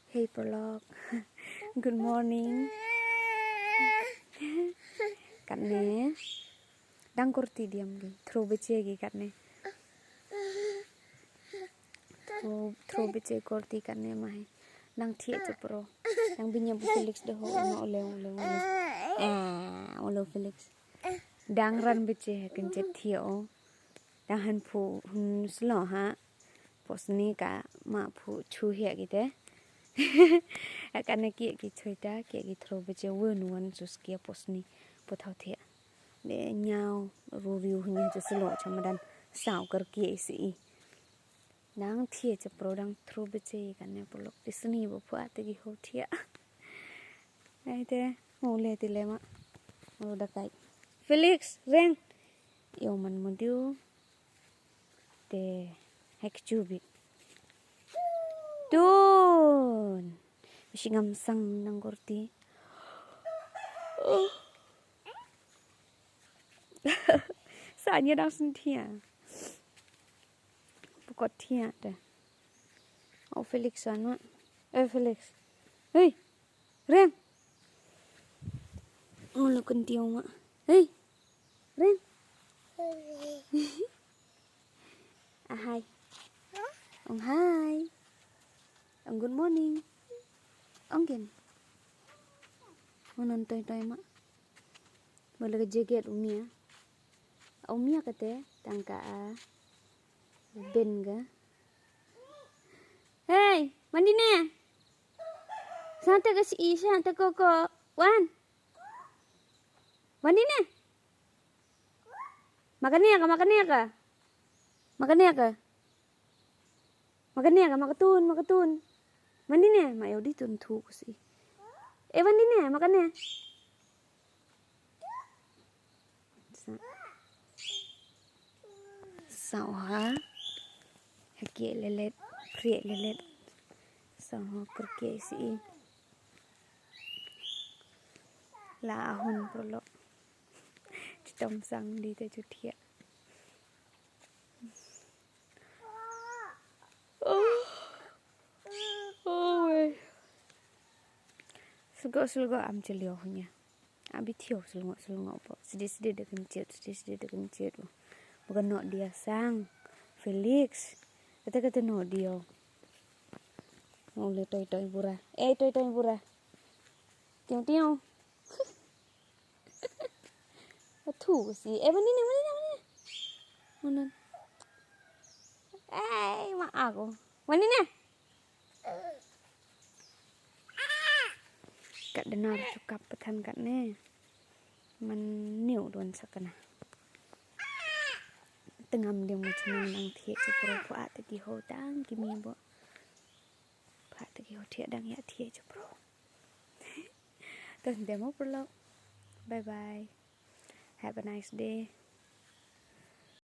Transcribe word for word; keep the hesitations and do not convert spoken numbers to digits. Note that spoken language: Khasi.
Hey paralok. Good morning. Katne dang kurti diam ki, thro beche ki katne. Thro, thro beche kurti katne ma hi. Dang thiah chapro. Dang binya bu Felix de ho, ma ole, ole, ole. Eh, ole Felix. Dang ran beche ha kan chet thiah o. Dang han phu hun slo ha. Posni ka ma phu chu hiah kite. Ka na ki ki choi ta, ki ki thro beche wen wan sus kia posni. Po thau thiah. De nyau ru riu hun chu slo chamadan. Sau kar ki isi i. Dang thiah chapro dang thro beche katne paralok. Tisni bo phu ate ki ho thiah. Ai te, mo le ti le ma. Mo da kai. Felix, reng. Yo man mo diu. Te, hek chubi. Tun. Bisi ngam sang nang kurti. Sa nya dang sen thiah. Pukot thiah te. O Felix wan ma. Eh Felix. Hei. Reng. O lo kan tiong ma. Hei. Reng. Ahai. Ong hai. Ong good morning. Ong ken. Mo non toi toi ma. Mo le ka jacket u mia. U mia kate tang ka a. Ben ga. Hey, mandi ne. Sa te ka si, sa te ko ko. Wan. Mandi ne. Makane ka, makane ka. Makane ka. Makane ka, makatun, makatun. Mandi ne, ma yo di tun thu ko si. Eh, mandi ne, makane. Sa. Sa ha. Hake lelet, prie lelet. Sa ha kerke si. La ahun paralok. Chitom sang di te chutia. Oh. Oh, wei. Sulgo, sulgo am chelio hunya. Abi thiaw sulgo, sulgo po. Sidi, sidi de kencit, sidi, sidi de kencit. Bukan nok dia sang. Felix. Kata, kata nok dia. Mau le toi, toi bura. Eh, toi, toi bura. Tiaw, tiaw. Athu si. Eh, mandi ne, mandi ne, mandi ne. Mandi. Eh, ma aku. Mandi ne. Kat denar cukap petan kat ne. Man niu don sakana. Tengam dia mu chenang nang thiah chapro pha te ki ho tang ki mi bo. Pha te ki ho thiah dang ya thiah chapro. Tun demo paralok. Bye bye. Have a nice day.